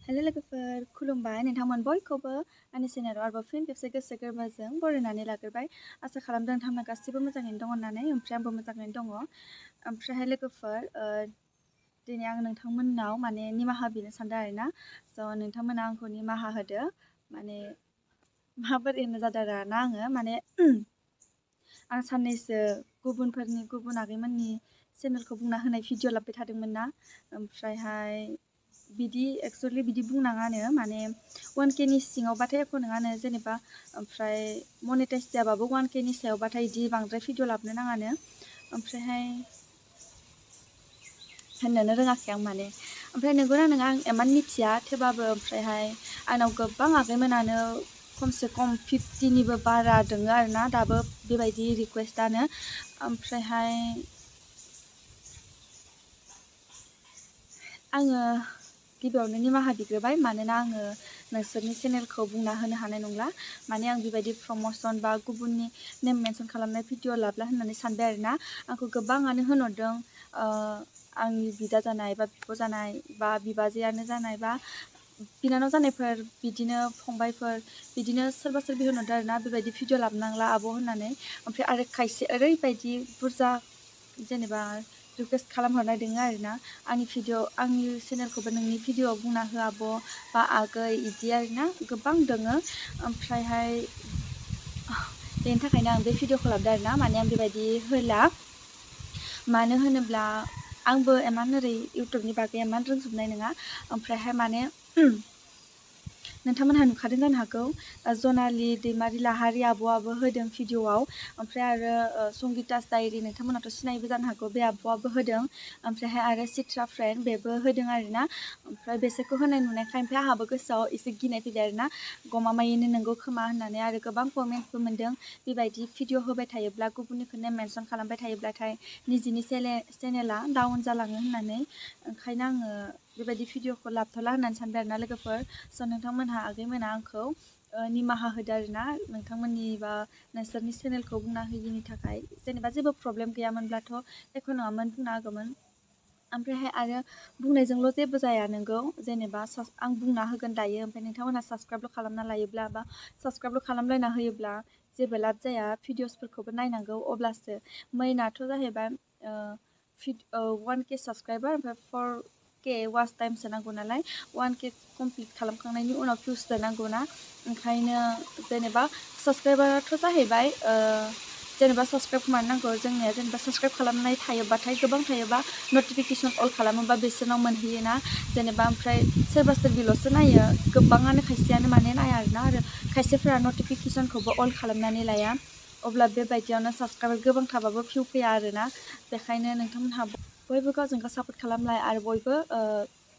hello लोगोफोर खुलुमबाय नोंथांमोन बयखौबो आंनि चेनेलाव आरोबाव फिन खेबसे गोसो गोरबोजों बरायनानै लाग्रोबाय आसा खालामदों नोंथांमोना गासिबो मोजाङैनो दङ होननानै ओमफ्राय आंबो मोजाङैनो दङ ओमफ्रायहाय लोगोफोर दिनै आं नोंथांमोननाव माने निमाहा बिनो सानदों आरोना स' नोंथांमोना आंखौ निमाहा होदो माने माबोरै होनो जादों आरोना आङो माने आं साननैसो गुबुन आगैमोननि चेनेलखौ बुंना होनाय भिडिअ लाबोबाय थादोंमोन ना ओमफ्रायहाय बिदि एक्चुअलि बिदि बुंनाङानो माने 1K नि सिङावबाथाय एख' नङानो जेनेबा ओमफ्राय मनेटाइज जायाबाबो 1K नि सायावबाथाय बिदि बांद्राय भिडिअ लाबोनो नाङानो ओमफ्रायहाय होननोनो रोङाखै आं माने ओमफ्राय नंगौना नङा आं इमान मिथिया थेवबाबो ओमफ्रायहाय आंनाव गोबां आगैमोनानो खमसे खम 50निबो बारा दङ आरोना दाबो बेबायदि रिकुवेस्टआनो ओमफ्रायहाय आङो गिबियावनो निमाहा बिग्रोबाय मानोना आङो नोंसोरनि चेनेलखौ बुंना होनो हानाय नंला माने आं बेबायदि प्रम'सन बा गुबुननि नेम मेनसन खालामनाय भिडिअ लाबला होननानै सानबाय आरोना आंखौ गोबाङानो होनहरदों आंनि बिदा जानाय बा बिब' जानाय बा बिबाजैयानो जानाय बा बिनानाव जानायफोर बिदिनो फंबायफोर बिदिनो सोरबा सोरबि होनहरदों आरोना बेबायदि भिडिअ लाबोनांला आब' होननानै ओमफ्राय आरो खायसे ओरैबायदि बुरजा जेनेबा रिकुवेस्ट खालामहरनाय दङ आरोना आंनि चेनेलखौबो नोंनि भिडिअआव बुंना हो आब' बा आगै इदि आरोना गोबां दङो ओमफ्रायहाय बेनि थाखायनो आं बे भिडिअखौ लाबोदों आरोना माने आं बेबायदि होला मानो होनोब्ला आंबो इमान ओरै इउटुबनि बागै इमान रोंजोबनाय नङा ओमफ्रायहाय माने नोंथांमोनहा नुखादों जानो हागौ जनालि दैमारि लाहारि आब'आबो होदों भिडिअआव ओमफ्राय आरो संगितास डायरि नोंथांमोनाथ' सिनायबो जानो हागौ बे आब'आबो होदों ओमफ्रायहाय आरो चित्रा फ्रेन्ड बेबो होदों आरोना ओमफ्राय बेसोरखौ होनाय नुनायखाय ओमफ्राय आंहाबो गोसोआव एसे गिनाय फैदों आरोना गमामायैनो नंगौ खोमा होननानै आरो गोबां कमेन्ट्सबो मोन्दों बेबायदि भिडिअ होबाय थायोब्ला गुबुननिखौनो मेनसन खालामबाय थायोब्लाथाय निजिनि चेनेला डाउन जालाङो होननानै ओंखायनो आङो बेबायदि भिडिअखौ लाबथ'ला होननानै सानबाय आरोना लोगोफोर स' नोंथांमोनहा आगैमोना आंखौ निमाहा होदो आरोना नोंथांमोननि बा नोंसोरनि चेनेलखौ बुंना होयिनि थाखाय जेनेबा जेबो प्रब्लेम गैयामोनब्लाथ' एख' नङामोन बुंना होगौमोन ओमफ्रायहाय आरो बुंनायजोंल' जेबो जाया नोंगौ जेनेबा आं बुंना होगोन दायो ओमफ्राय नोंथांमोनहा साबसक्राइबल' खालामना लायोब्ला बा साबसक्राइबल' खालामलायना होयोब्ला जेबो लाब जाया भिडिअसफोरखौबो नायनांगौ अब्लासो मेइनाथ' जाहैबाय 1K साबसक्राइबार ओमफ्राय 4K वाच टाइमसो नांगौ नालाय 1K कमप्लिट खालामखांनायनि उनाव भिउसबो नांगौ ना ओंखायनो जेनेबा साबसक्राइबाराथ' जाहैबाय जेनेबा साबसक्राइब मानो नांगौ जोंनिया जेनेबा साबसक्राइब खालामनाय थायोबाथाय गोबां थायोबा नटिफिकेसन अल खालामोबा बिसोरनाव मोनहैयोना जेनेबा ओमफ्राय सोरबा सोरबिल'सो नायो गोबाङानो खायसेयानो माने नाया आरोना आरो खायसेफोरा नटिफिकेसनखौबो अल खालामनानै लाया अब्ला बेबायदियावनो साबसक्राइबार गोबां थाबाबो भिउ फैया आरोना बेखायनो नोंथांमोनहा बयबो गावजों गाव सापर्ट खालामलाय आरो बयबो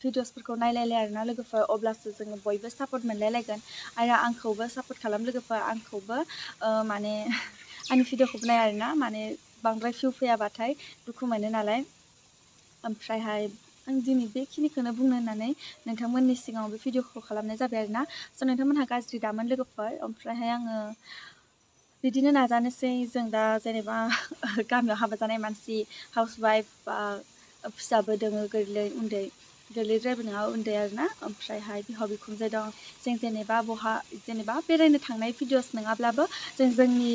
भिडिअसफोरखौ नायलायलाय आरोना लोगोफोर अब्लासो जोङो बयबो सापर्ट मोनलायलायगोन आरो आंखौबो सापर्ट खालाम लोगोफोर आंखौबो माने आंनि भिडिअखौबो नाय आरोना माने बांद्राय भिउ फैयाबाथाय दुखु मोनो नालाय ओमफ्रायहाय आं दिनै बेखिनिखौनो बुंनो होननानै नोंथांमोननि सिगाङाव बे भिडिअखौ खालामनाय जाबाय आरोना स' नोंथांमोनहा गाज्रि दामोन लोगोफोर ओमफ्रायहाय आङो बिदिनो नाजानोसै जों दा जेनेबा गामियाव हाबा जानाय मानसि हाउसवाइफ बा फिसाबो दोङो गोरलै उन्दै गोरलैद्रायबो नङा उन्दै आरोना ओमफ्रायहाय बिहाव बिखुनजो दं जों जेनेबा बेरायनो थांनाय भिडिअस नङाब्लाबो जों जोंनि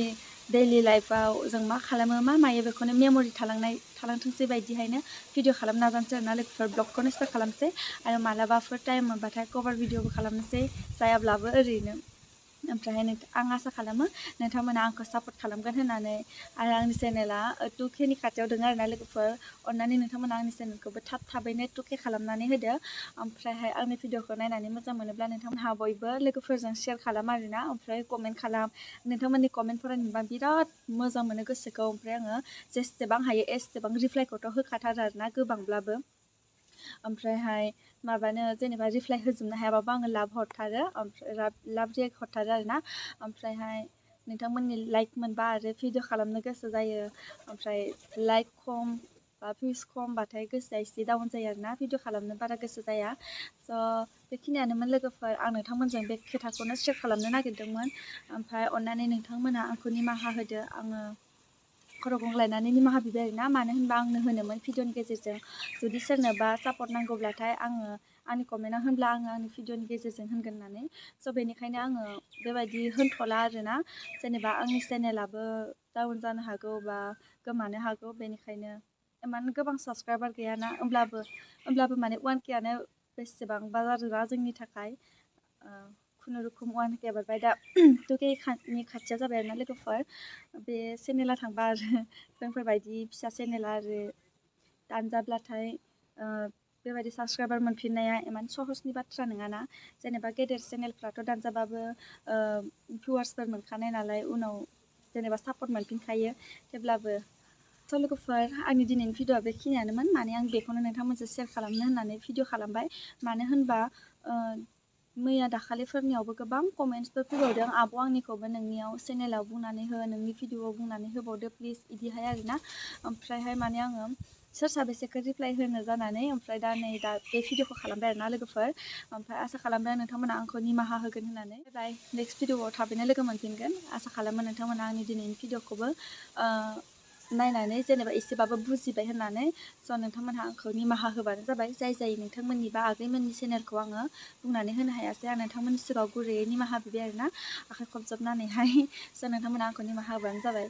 दैलि लाइफआव जों मा खालामो मा मायो बेखौनो मेम'रि थालांथोंसै बायदिहायनो भिडिअ खालामनो नाजानोसै आरोना लोगोफोर ब्लगखौनो स्टार्ट खालामसै आरो मालाबाफोर टाइम मोनबाथाय कभार भिडिअबो खालामनोसै जायाब्लाबो ओरैनो ओमफ्रायहाय आं आसा खालामो नोंथांमोना आंखौ सापर्ट खालामगोन होननानै आरो आंनि चेनेला 2K नि खाथियाव दङ आरोना लोगोफोर अन्नानै नोंथांमोना आंनि चेनेलखौबो थाबैनो 2K खालामनानै होदो ओमफ्रायहाय आंनि भिडिअखौ नायनानै मोजां मोनोब्ला नोंथांमोनहा बयबो लोगोफोरजों शेयार खालाम आरोना ओमफ्राय कमेन्ट खालाम नोंथांमोननि कमेन्ट फरायनोबा बिराद मोजां मोनो गोसोखौ ओमफ्राय आङो जेसेबां हायो एसेबां रिप्लाइखौथ' होखाथारो आरोना गोबांब्लाबो ओमफ्रायहाय माबानो जेनेबा रिप्लाइ होजोबनो हायाबाबो आङो लाभ हरथारो ओमफ्राय लाभ रियेक्ट हरथारो आरोना ओमफ्रायहाय नोंथांमोननि लाइक मोनबा आरो भिडिअ खालामनो गोसो जायो ओमफ्राय लाइक खम बा भिउस खमबाथाय गोसोआ एसे डाउन जायो आरोना भिडिअ खालामनो बारा गोसो जाया स' बेखिनियानोमोन लोगोफोर आं नोंथांमोनजों बे खोथाखौनो शेयार खालामनो नागिरदोंमोन ओमफ्राय अन्नानै नोंथांमोना आंखौ निमाहा होदो आङो खर' गंग्लायनानै निमाहा बिबाय आरोना मानो होनबा आंनो होनोमोन भिडिअनि गेजेरजों जुदि सोरनोबा सापर्ट नांगौब्लाथाय आङो आंनि कमेन्टआव होनब्ला आङो आंनि भिडिअनि गेजेरजों होनगोन होननानै स' बेनिखायनो आङो बेबायदि होनथ'ला आरोना जेनेबा आंनि चेनेलाबो डाउन जानो हागौ बा गोमानो हागौ बेनिखायनो इमान गोबां साबसक्राइबार गैयाना होमब्लाबो माने 1Kआनो बेसेबांबा जादोंना जोंनि थाखाय खुनुरुखुम 1K बारबाय दा 2Kनि खाथियाव जाबाय आरोना लोगोफोर बे चेनेला थांबा आरो जोंफोरबायदि फिसा चेनेला आरो दानजाब्लाथाय बेबायदि साबसक्राइबार मोनफिननाया इमान सहसनि बाथ्रा नङाना जेनेबा गेदेर चेनेलफ्राथ' दानजाबाबो भिउवार्सफोर मोनखानाय नालाय उनाव जेनेबा सापर्ट मोनफिनखायो थेवब्लाबो स' लोगोफोर आंनि दिनैनि भिडिअआ बेखिनियानोमोन माने आं बेखौनो नोंथांमोनजों शेयार खालामनो होननानै भिडिअ खालामबाय मानो होनबा मैया दाखालिफोरनियावबो गोबां कमेन्ट्सफोर फैबावदों आब' आंनिखौबो नोंनियाव चेनेलाव बुंनानै हो नोंनि भिडिअआव बुंनानै होबावदो प्लिज बिदिहाय आरोना ओमफ्रायहाय माने आङो सोर साबेसेखौ रिप्लाइ होनो जानानै ओमफ्राय दा बे भिडिअखौ खालामबाय आरोना लोगोफोर ओमफ्राय आसा खालामदों नोंथांमोना आंखौ निमाहा होगोन होननानै बाय नेक्स्ट भिडिअआव थाबैनो लोगो मोनफिनगोन आसा खालामो नोंथांमोना आंनि दिनैनि भिडिअखौबो नायनानै जेनेबा एसेबाबो बुजिबाय होननानै स' नोंथांमोनहा आंखौ निमाहा होबानो जाबाय जाय नोंथांमोननि बा आगैमोननि चेनेलखौ आङो बुंनानै होनो हायासै आं नोंथांमोननि सिगाङाव गुरैयै निमाहा बिबाय आरोना आखाइ खबजबनानैहाय स' नोंथांमोना आंखौ निमाहा होबानो जाबाय